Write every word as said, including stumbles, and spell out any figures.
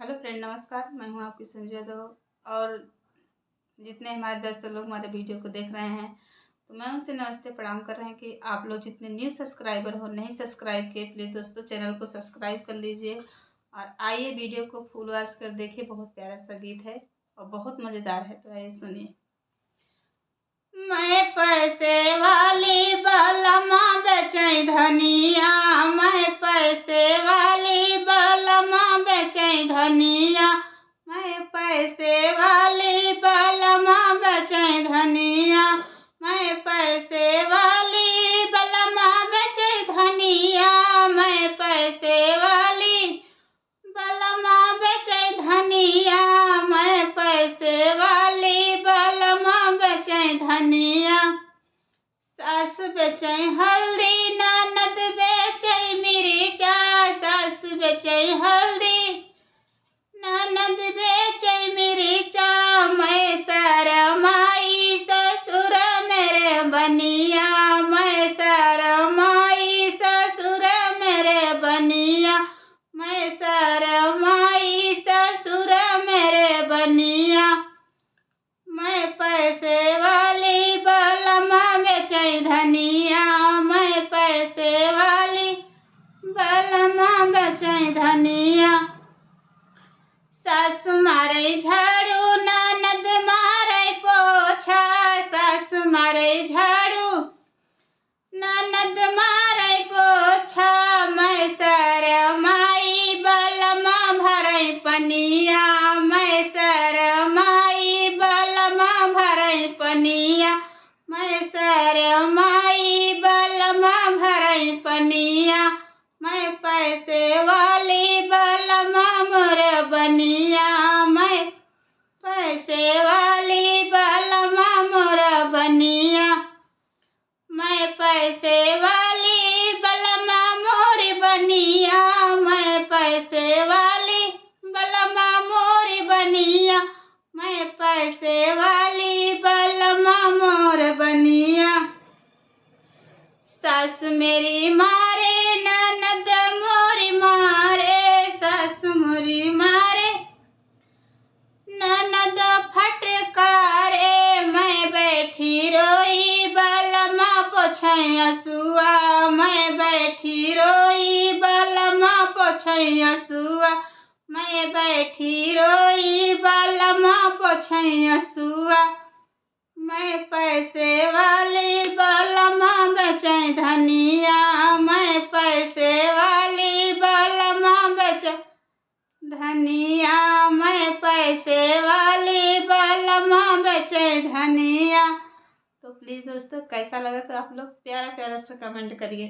हेलो फ्रेंड, नमस्कार, मैं हूँ आपकी संजू यादव। और जितने हमारे दर्शक लोग हमारे वीडियो को देख रहे हैं, तो मैं उनसे नमस्ते प्रणाम कर रहे हैं कि आप लोग जितने न्यू सब्सक्राइबर हो, नहीं सब्सक्राइब किए, प्लीज दोस्तों चैनल को सब्सक्राइब कर लीजिए और आइए वीडियो को फुल वॉच कर देखिए। बहुत प्यारा सा गीत है और बहुत मज़ेदार है, तो आइए सुनिए। मैं पैसे वाली बलमा बेचै धनिया, मैं पैसे वाली बलमा बेचै धनिया, मैं पैसे वाली बलमा बेचै धनिया, मैं पैसे वाली बलमा बेचै धनिया, मैं पैसे वाली बलमा बेचै धनिया, मैं पैसे वाली बलमा बेचै धनिया। सास बेचै हल्दी, ननद बेचै मिर्चा, सास बेचै हल्दी, ननद बेचै मिर्चा। मैं शरमाई ससुर मेरे बनिया, मैं शरमाई ससुर मेरे बनिया, मैं शरमाई ससुर मेरे बनिया। मैं पैसे वाली बलमा बेचै धनिया, मैं पैसे वाली बलमा बेचै धनिया। सास मारै झाड़ू, ननद मारै पोछा, सास मारै झाड़ू, ननद मारै पोछा। मैं शरमाई बलमा भरै पनिया, मैं शरमाई बलमा भरै पनिया, मैं शरमाई बलमा भरै पनिया। मैं पैसे वाली बलमा मोर बनिया, मैं पैसे वाली बलमा मोर बनिया। मैं पैसे वाली बलमा मोर बनिया, मैं पैसे वाली बलमा मोर बनिया, मैं पैसे वाली बलमा मोर बनिया। सास मेरी मारे, ननद मोरी मारे, सास मोरी मारे, ननद फटकारे। मैं बैठी रोई बलमा पोछै असुआ, मैं बैठी रोई बलमा पोछै असुआ, मैं बैठी रोई बलमा पोछै असुआ। मैं पैसे वाली बलमा बेचै धनिया, मैं पैसे वाली बलमा बेचै धनिया, मैं पैसे वाली बलमा बेचै धनिया। तो प्लीज दोस्तों, कैसा लगा तो आप लोग प्यारा प्यारा सा कमेंट करिए।